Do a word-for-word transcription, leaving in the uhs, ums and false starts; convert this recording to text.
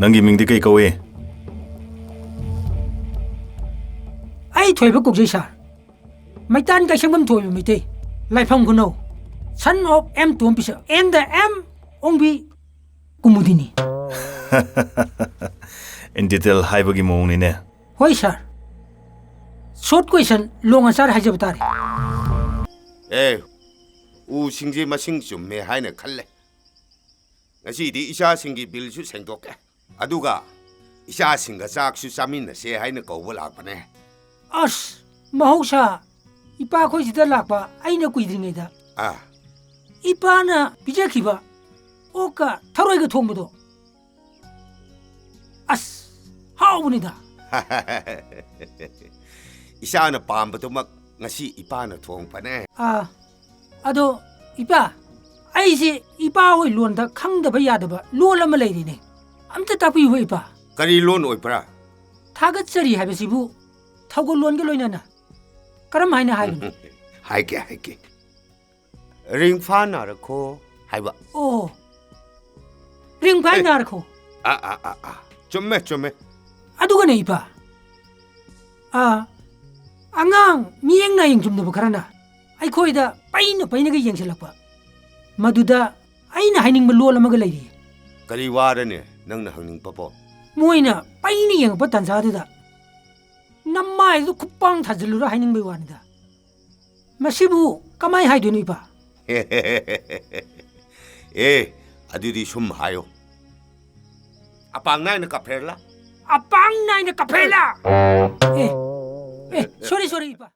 ꯅꯪꯒꯤ ꯃꯤꯡꯗꯤ ꯀꯩ ꯀꯧꯏ? ꯑꯩ ꯊꯣꯏꯕ ꯀꯧꯖꯩ, ꯁꯥꯔ꯫ ꯃꯩꯇꯥꯟ ꯀꯩꯁꯪꯕꯝ ꯊꯣꯏꯕ ꯃꯩꯇꯩ, ꯂꯥꯏꯐꯝ ꯈꯨꯅꯧ, son of M ꯇꯣꯝꯕꯤꯁꯛ and the M Ongbi ꯀꯨꯃꯨꯗꯤꯅꯤ꯫ In detail ꯍꯥꯏꯕꯒꯤ ꯃꯑꯣꯡꯅꯤꯅꯦ꯫ ꯍꯣꯏ, ꯁꯥꯔ꯫ Short question, long answer ꯍꯥꯏꯖꯕ ꯇꯥꯔꯦ꯫ ꯑꯦ, ꯎꯁꯤꯡꯁꯦ ꯃꯁꯤꯡ ꯆꯨꯝꯃꯦ ꯍꯥꯏꯅ ꯈꯜꯂꯦ꯫ ꯉꯁꯤꯗꯤ ꯏꯆꯥꯁꯤꯡꯒꯤ ꯕꯤꯜꯁꯨ ꯁꯦꯡꯗꯣꯛꯀꯦ꯫ ꯑꯗꯨꯒ ꯏꯆꯥꯁꯤꯡꯒ ꯆꯥꯛꯁꯨ ꯆꯥꯃꯤꯟꯅꯁꯦ ꯍꯥꯏꯅ ꯀꯧꯕ ꯂꯥꯛꯄꯅꯦ꯫ ꯑꯁ, ꯃꯍꯧꯁꯥ ꯏꯄꯥꯈꯣꯏꯁꯤꯗ ꯂꯥꯛꯄ ꯑꯩꯅ ꯀꯨꯏꯗ꯭ꯔꯤꯉꯩꯗ ꯑꯥ꯫ ꯏꯄꯥꯅ ꯄꯤꯖꯈꯤꯕ ꯑꯣꯛꯀ ꯊꯔꯣꯏꯒ ꯊꯣꯡꯕꯗꯣ, ꯑꯁ, ꯍꯥꯎꯕꯅꯤꯗ꯫ ꯏꯆꯥꯅ ꯄꯥꯝꯕꯗꯨꯃꯛ ꯉꯁꯤ ꯏꯄꯥꯅ ꯊꯣꯡꯕꯅꯦ꯫ ꯑꯥ, ꯑꯗꯣ ꯏꯄꯥ, ꯑꯩꯁꯦ ꯏꯄꯥ ꯍꯣꯏ ꯂꯣꯟꯗ ꯈꯪꯗꯕ ꯌꯥꯗꯕ ꯂꯣꯟ ꯑꯃ ꯂꯩꯔꯤꯅꯦ, ꯑꯝꯇ ꯇꯥꯛꯄꯤꯌꯨꯕ ꯏꯄꯥ꯫ ꯀꯔꯤ ꯂꯣꯟ ꯑꯣꯏꯕ꯭ꯔꯥ? ꯊꯥꯒꯠꯆꯔꯤ ꯍꯥꯏꯕꯁꯤꯕꯨ ꯊꯧꯒꯜ ꯂꯣꯟꯒ ꯂꯣꯏꯅꯅ ꯀꯔꯝ ꯍꯥꯏꯅ ꯍꯥꯏꯕꯅꯣ? ꯍꯥꯏꯒꯦ, ꯍꯥꯏꯒꯦ꯫ ꯔꯤꯡꯐꯥ ꯅꯥꯔꯈꯣ ꯍꯥꯏꯕ꯫ ꯑꯣ, ꯔꯤꯡꯐꯥꯏ ꯑꯦ꯫ ꯅꯥꯔꯈꯣ꯫ ꯑꯥ, ꯑꯥ, ꯑꯥ, ꯑꯥ꯫ ꯆꯨꯝꯃꯦ, ꯆꯨꯝꯃꯦ꯫ ꯑꯗꯨꯒꯅꯦ ꯏꯄꯥ, ꯑꯥ, ꯑꯉꯥꯡ ꯃꯤꯠꯌꯦꯡ ꯅꯥꯌꯦꯡ ꯆꯨꯝꯗꯕ ꯈꯔꯅ ꯑꯩꯈꯣꯏꯗ ꯄꯩꯅ ꯄꯩꯅꯒ ꯌꯦꯡꯁꯤꯜꯂꯛꯄ, ꯃꯗꯨꯗ ꯑꯩꯅ ꯍꯥꯏꯅꯤꯡꯕ ꯂꯣꯜ ꯑꯃꯒ ꯂꯩꯔꯤ꯫ ꯀꯔꯤ ꯋꯥꯔꯅꯦ ꯅꯪꯅ ꯍꯪꯅꯤꯡꯕꯕꯣ? ꯃꯣꯏꯅ ꯄꯩꯅ ꯌꯦꯡꯉꯛꯄ ꯇꯥꯟꯖꯥꯗꯨꯗ ꯅꯃꯥꯏꯗꯨ ꯈꯨꯄꯥꯡ ꯊꯥꯖꯤꯜꯂꯨꯔ ꯍꯥꯏꯅꯤꯡꯕꯩ ꯋꯥꯅꯤꯗ꯫ ꯃꯁꯤꯕꯨ ꯀꯃꯥꯏ ꯍꯥꯏꯗꯣꯏꯅꯣ, ꯏꯄꯥ? ꯑꯦ, ꯑꯗꯨꯗꯤ ꯁꯨꯝ ꯍꯥꯏꯌꯣ꯫ ꯑꯄꯥꯡ ꯅꯥꯏꯅ ꯀꯥꯐꯦꯔꯂꯥ? ꯑꯄꯥꯡ ꯅꯥꯏꯅ ꯀꯥꯐꯦꯔꯂꯥ? ꯑꯦ, ꯑꯦ, sorry, sorry, ꯏꯄꯥ꯫